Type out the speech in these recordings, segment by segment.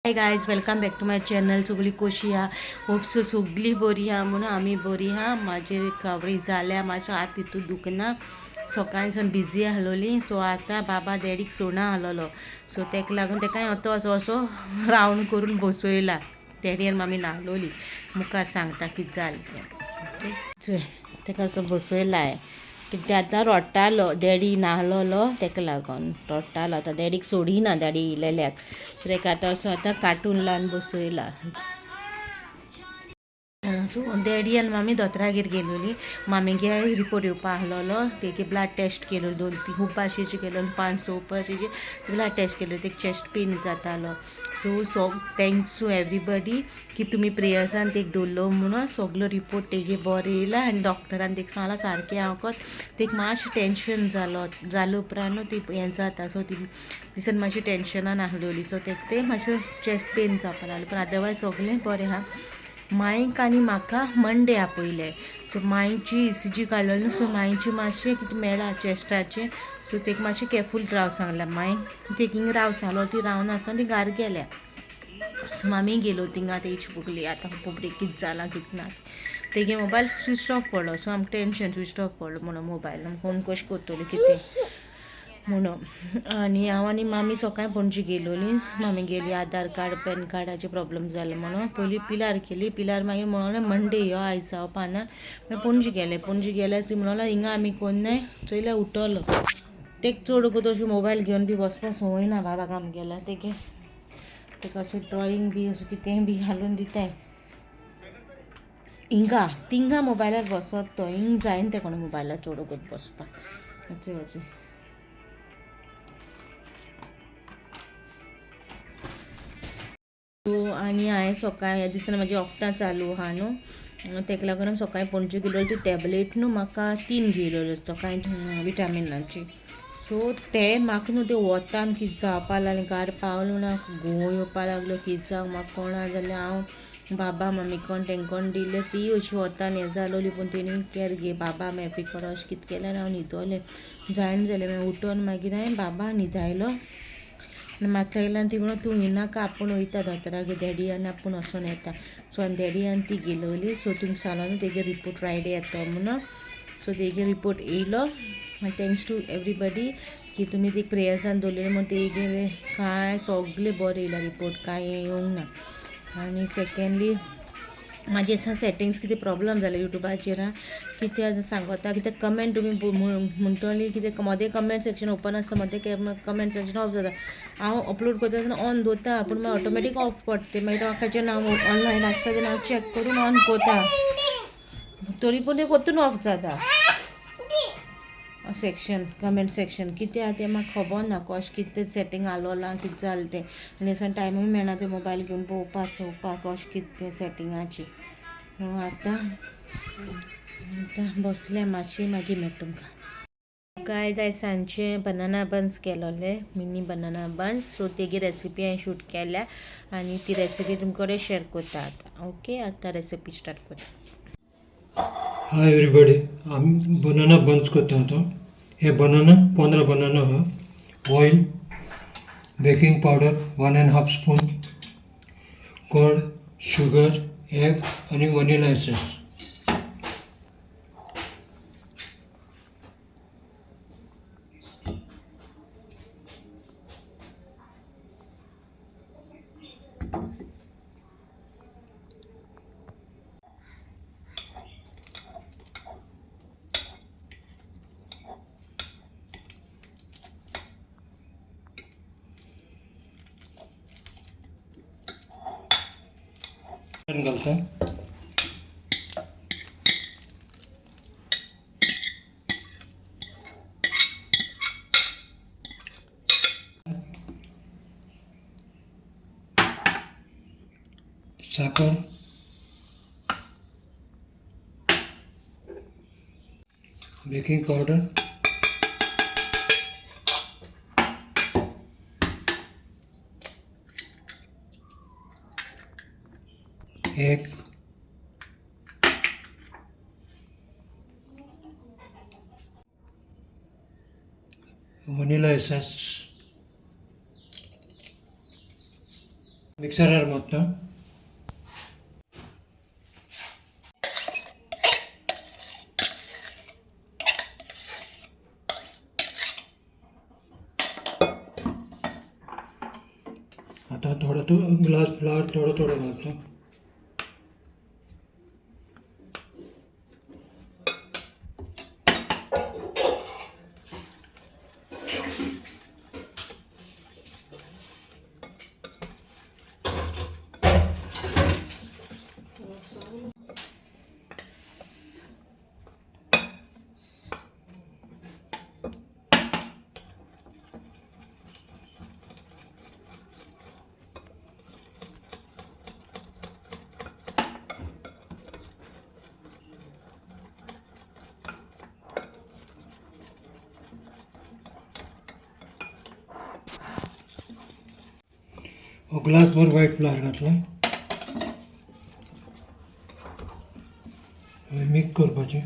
Hi guys, welcome back to my channel. सगळी कशी आहा? होप सो सगळी बरी आहा म्हणून आमी बरी आहा. म्हाजी रिकवरी जाल्या, मातसो हात तितू दुखना. सकाळी सावन बिजी आसलोली. सो आतां बाबा डॅडीक सोणा आसलोलो, सो तेका लागून तेका आतां असो असो रावंड करून बसयला. डॅडी आनी मामी न्हालोली, मुखार सांगता कितें जालें तें. ओके, चल तेका असो बसयला. कित्याक आतां रडटालो, डॅडी नाहलोलो तेका लागून रडटालो. आतां डॅडीक सोडिना, डॅडी येयलेल्याक. तेका आतां असो आतां कार्टून लावन बसयला. सो डॅडी आनी मामी दोतोरागेर गेलोली. मामीगे रिपोर्ट येवपा आसलोलो. तेगे ब्लड टेस्ट केलो, दोन तीन खूब भाशेचे केलो, पांच स भाशेचे ब्लड टेस्ट केलो. तेका चेस्ट पेन जातालो. So so thanks to everybody की तुमी प्रेयर्सान तेक दवरलो म्हणून सगलो रिपोर्ट तेगे बरो येयला. आनी डॉक्टरान तेका सांगलां सारकें वखद. तेका मातशें टेंशन जालो, जाले उपरांत ती हें जाता. सो ती दिसान मातशी टेंशनान आसलोली. सो तेका तें मातशें चेस्ट पेन जावपा लागलें, पूण अदरवायज सगलें बरें आहा. माईक आनी म्हाका मंडे आपयलें. सो माईची ईसीजी काडलेली. सो माईची मातशें कितें मेळ्ळा चेस्टाचें. सो तेका मातशें केरफूल राव सांगलां माईक. तेक हिंग राव सांगलो, ती रावना आसतना ती घार गेल्या. सो मामी गेलो थिंगा, तेची बुकली. आतां पोपडी कितें जालां कितें ना. तेगे मोबायल स्विच ऑफ पडलो. सो आमकां टेंशन, स्विच ऑफ पडलो म्हणून मोबायल फोन कशें करतली कितें म्हणून. आनी हांव आनी मामी सकाळी पणजी गेलोली. मामी गेली, आधार कार्ड पॅन कार्डाचे प्रॉब्लम जाले म्हणून. पयलीं पिलार केली, पिलार मागीर म्हणलें मंडे यो, आयज जावपा ना. मागीर पणजी गेले. पणजी गेल्यार ती म्हणलें हिंगा आमी कोन्नाय चोयल्यार उठलो. तेक चड तशें मोबायल घेवन बी बसपा संवय ना बाबाक आमगेल्या. तेगे तेका अशें ड्रॉइंग बी अशें कितेंय बी घालून दिताय. हिंगा तिंगा मोबायलार बसत तो, हिंग जायना तें कोण मोबायलार चड वगत बसपाक. अशें अशें. आनी हांवें सकाळीं ह्या दिसांनी म्हाजी वखदां चालू आहा न्हू, तेका लागून हांव सकाळीं पणजे गेलोली. ती टॅबलेट न्हू म्हाका तीन घेयलेल्यो सकाळीं विटामिनाची. सो ते म्हाका न्हू ते वतान कितें जावपा लागलें, गार पावलें म्हणून म्हाका घुंवळ येवपा लागलो. कितें जावं म्हाका कोणा जाल्यार हांव बाबा मम्मी कोण तेंकोण दिलें. ती अशी वतान हें जालोली, पूण तेणी केर घे बाबा मेफी कोण अशें कितें केलें आनी हांव न्हिदोलें. जायना जालें. मागीर उठोन मागीर हांवें बाबा न्हिदायलो आनी म्हाका लागलें. आनी ती म्हणून तूं येनाका, आपूण वयता दोतोरागेर, डॅडी आनी आपूण वचोन येता. सो आनी डॅडी आनी ती गेलोली. सो तुमकां सांगलो न्हू तेगे रिपोर्ट फ्रायडे येतो म्हणून. सो तेगे रिपोर्ट येयलो. Thanks to everybody की तुमी ते प्रेयर्सान दवरलेले म्हणून तेगेले कांय सगलें बरें येयलां रिपोर्ट, कांय येवंक ना. आनी सेकेंडली म्हाजे दिसा सेटिंग्स कितें प्रॉब्लम जालें युट्यूबाचेर. कितें सांगता, कितें कमेंट तुमी म्हणटली कितें, मदें कमेंट सेक्शन ओपन आसता, मदें कमेंट सेक्शन ऑफ जाता. हांव अपलोड करता तेन्ना ऑन दवरता, पूण मागीर ऑटोमॅटीक ऑफ पडटा. मागीर म्हाका जेन्ना हांव ऑनलायन आसता तेन्ना हांव चॅक करून ऑन करता, तरी पूण तें परतून ऑफ जाता सेक्शन, कमेंट सेक्शन. कितें आहा तें म्हाका खबर ना, कशें कितें सेटींग आलोलां, कितें जालें तें. आनी दिसान टायमूय मेळना तें मोबायल घेवन पळोवपाक चोवपाक कशें कितें तें सेटिंगाचें. आतां आतां बसलें मातशें, मागीर मेळटा तुमकां. गायज, आयज सांजचे बनाना बन्स केलोले, मिनी बनाना बन्स. सो तेगी रेसिपी हांवें शूट केल्या आनी ती रेसिपी तुमकां कडेन शेअर करता आतां. ओके, आतां रेसिपी स्टार्ट करता. हाय एवरीबडी, आमी बनाना बन्स करता आतां. हे बनाना 15 बनाना आहा, oil, baking powder 1½ spoon, curd, sugar, egg आनी वनिला एसेन्स. घालता. साखर, बेकिंग पावडर, एक वनिला एसेन्स. मिक्सरार मारता. आता थोडो तो ग्लास फ्लावर थोडो थोडो घालतो. हो ग्लासभर व्हाईट फ्लावर घातला. मिक्स करपाचें.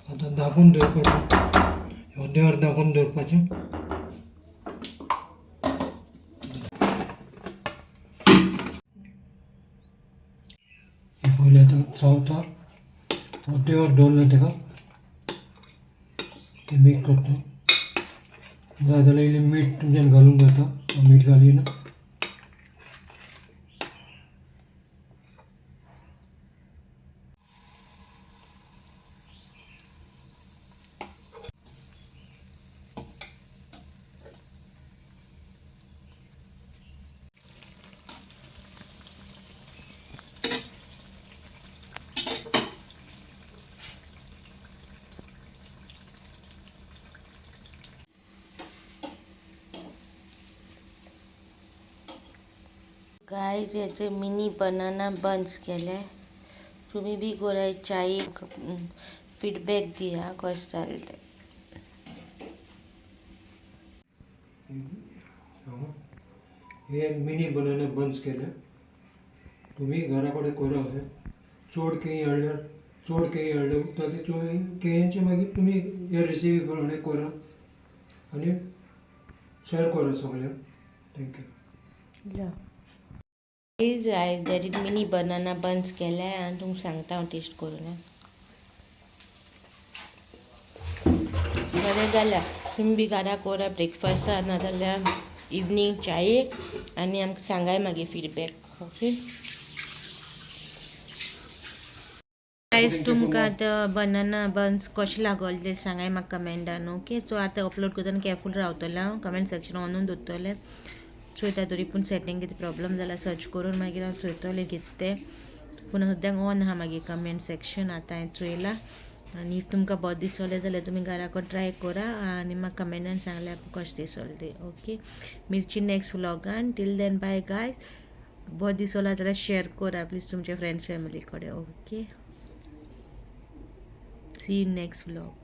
आतां धांपून दवरपाचें, अर्दें धांपून दवरपाचें. पयलें आतां चवता अर्दें वर दवरलें ताका, तें मिक्स करता. जाय जाल्यार इल्लें मीठ तुमच्यान घालूंक जाता. हांव मीठ घालिना. गायज, याचे मिनी बनाना बन्स केले. तुम्ही बी गोराय चाय फीडबॅक दिया कशें जालें तें. हे मिनी बनाना बन्स केले. तुमी घरा कडेन करा हे. चड केळी हाडल्यार, चड केळी हाडल्या उरता ते केळ्यांचे मागीर तुमी हे रेसिपी प्रमाणे करा आनी शेअर करा सगळ्यांक. Thank you. गायज, आयज डॅडीन मिनी बनाना बन्स केले आनी तुमकां सांगता हांव टेस्ट करून. बरें जाल्यार तुमी बी घरा करा ब्रेकफास्टा नाजाल्यार इवनींग चायेक आनी आमकां सांगाय मागीर फीडबॅक. ओके गायज, तुमकां आतां बनाना बन्स कशें लागोले ते सांगाय म्हाका कमेंटान. ओके, सो आतां अपलोड करतना केरफूल रावतलें हांव, कमेंट सेक्शन ऑनून दवरतलें. चोयता तरी पूण सेटींग कितें प्रॉब्लम जाल्यार सर्च करून मागीर हांव चोयतलें कितें तें. पूण सद्याक ऑन आहा मागीर कमेंट सेक्शन, आतां हांवें चोयलां. आनी if तुमकां बरें दिसलें जाल्यार तुमी घराकडेन ट्राय करा आनी म्हाका कमेंटान सांगल्यार कशें दिसलें तें. ओके, मिरची नेक्स्ट व्लॉगान. Till then bye guys. बरें दिसलां जाल्यार शेअर करा प्लीज तुमच्या फ्रेंड्स फॅमिली कडेन. Okay, see you next vlog.